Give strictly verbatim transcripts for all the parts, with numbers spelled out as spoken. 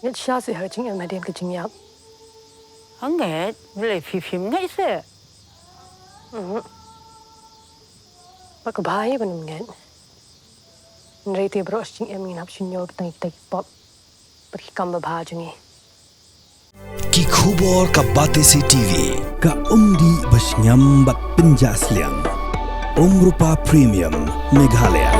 Ngeit shisha seh ha ka jingim hadien ka jingïap. Hangne, balei phi phim ngeit seh? Mhm. Ba ka bha hi ban ym ngeit. Hynrei te baroh shi jingim ngin hap shu ñiew kita kita ki pop bad ki kam babha jong ngi. Ki khubor ka Batesi TV, ka umdih ba shngiam bad pynjah sliang. Umrupa Premium, Meghalaya.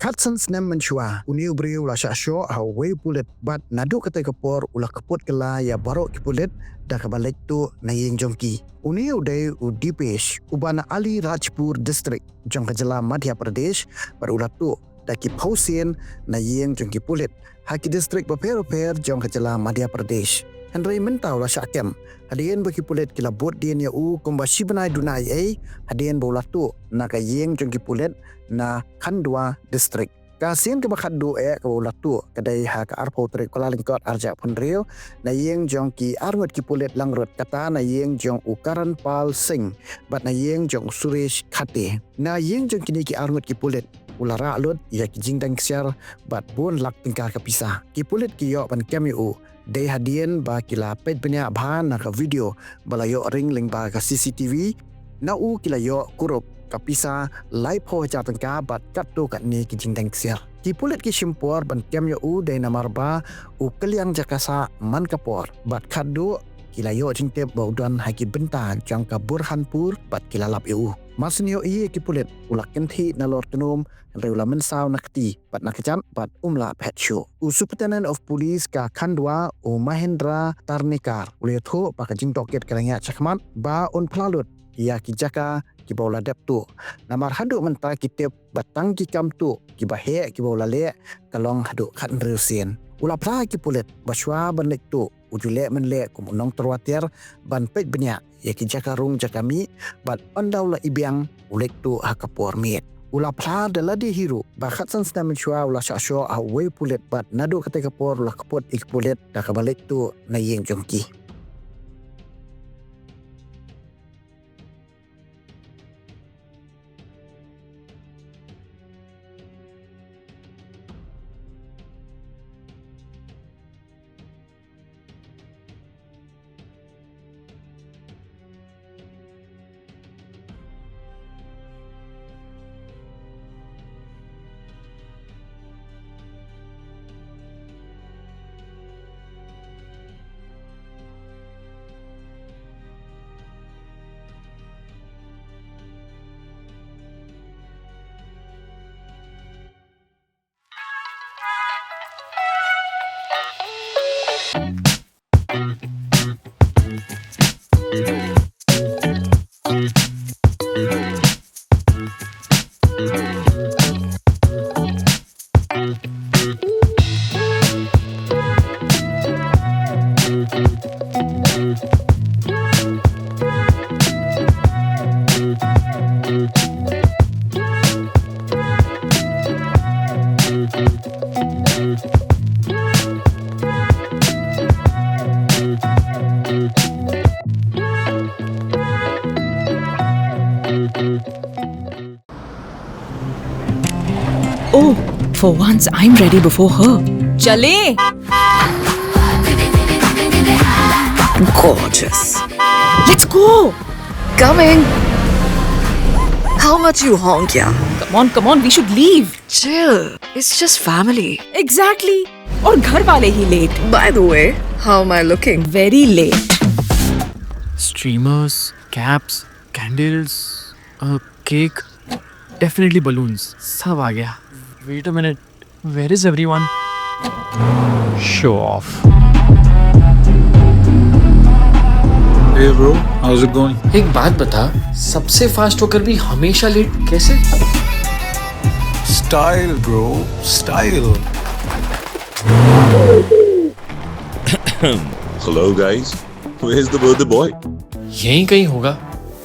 Khatsan snem mynshuwa, une u briew u la shah shoh ha uwei u pulit bad naduh katei ka por u la kput kylla ïa baroh ki pulit da kaba leit tuh na ïing jong ki. Une u dei u Dipesh, uba na Alirajpur District jong ka jylla Madhya Pradesh, bad u la tuh da ki phew sien na ïing jong ki pulit ha ki district bapher bapher jong ka jylla Madhya Pradesh. Hynrei mynta u la shah kem hadien ba ki pulit ki la bud dien ïa u kumba shi bnai duna eiei, hadien ba u la tuh na ka ïing jong ki pulit na Khandwa District. Ka sien kaba khatduh eh kaba u la tuh ka dei ha ka arphew tarik Kyllalyngkot arhajar arphew hynriew, na ïing jong ki arngut ki pulit langrut, kata na ïing jong u Karanpal Singh bad na ïing jong u Suresh Khate. Na ïing jong kine ki arngut ki pulit u la rah lut ïa ki jingdeng ksiar bad bun lak tyngka ka pisa. Ki pulit ki ïoh ban kem ïa u dei hadien ba ki la peit bniah bha na ka video ba la ïoh ring lyngba ka C C T V. Na u ki la ïoh kurup ka pisa laiphew hajar tyngka bad katto katne ki jingdeng ksiar. Ki pulit ki shim por ban kem ïa u dei namar ba u kylliang jaka sah man ka por bad khatduh ki la ïoh jingtip ba u don ha ki bynta jong ka Burhanpur bad ki la lap ïa u. Mar shu ïohi ïa ki pulit u la kynthih nalor tnum, hynrei u la mynsaw na kti bad na kjat bad um lah phet shuh. U Superintendent of Police ka Khandwa, u Mahendra Tarnekar, u la ïathuh ba ka jingtohkit ka la ñiah shakhmat ba un phla lut ïa ki jaka kiba u la dep tuh. Namar haduh mynta ki tip ba tang ki kam tuh kiba heh kiba u la leh ka long haduh khathynriew sien. U la phla ha ki pulit ba shuwa ban leit tuh u ju leh mynleh kum u nongtyrwa tiar ban peit bniah ïa ki jaka rung jaka mih, bad ynda u la i biang u leit tuh ha ka por miet. U la phla da lade hi ruh ba khatsan snem mynshuwa u la shah shoh ha uwei u pulit bad naduh katei ka por u la kput ïa ki pulit da kaba leit tuh na ïing jong ki. Oh, for once I'm ready before her. Chale! Gorgeous. Let's go! Coming! How much you honk, yeah? Come on, come on, we should leave. Chill. It's just family. Exactly. और घर वाले ही late. By the way, how am I looking? Very late. Streamers, caps, candles, a cake, definitely balloons. सब आ गया. Wait a minute. Where is everyone? Show off. Hey bro, how's it going? एक बात बता, सबसे फास्ट होकर भी हमेशा लेट कैसे? Style bro, style. Hello guys, where's the birthday boy? यहीं कहीं होगा,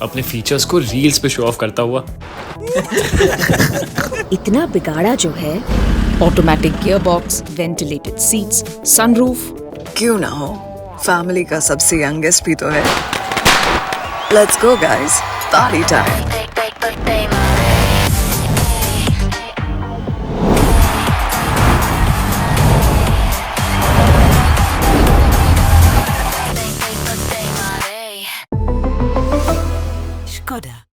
अपने फीचर्स को रील्स पे शो ऑफ करता हुआ. इतना बिगाड़ा जो है. Automatic gearbox, ventilated seats, sunroof. क्यों ना हो, फैमिली का सबसे यंगेस्ट भी तो है. Let's go guys, party time. Toda.